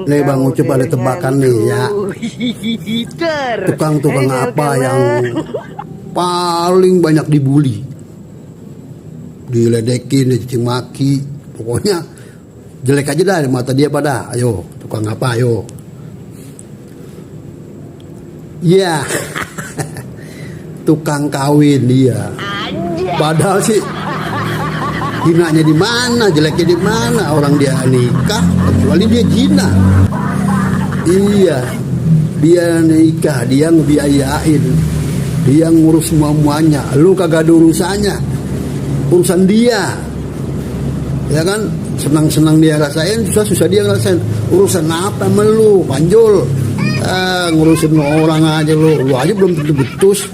Nih Bang Ucup ada tebakan nih ya. Tukang-tukang apa yang paling banyak dibully, diledekin, dicaci maki, pokoknya jelek aja dah di mata dia pada. Ayo, tukang apa ayo? Iya. Tukang kawin dia. Padahal sih jinanya di mana, jeleknya di mana? Orang dia nikah, kecuali dia jina. Iya, dia nikah, dia ngebiayain, dia ngurus semuanya. Lu kagak ada urusannya, urusan dia. Ya kan, senang-senang dia rasain, susah-susah dia ngerasain. Urusan apa sama lu, panjul? Ngurusin orang aja lu aja belum tentu betus.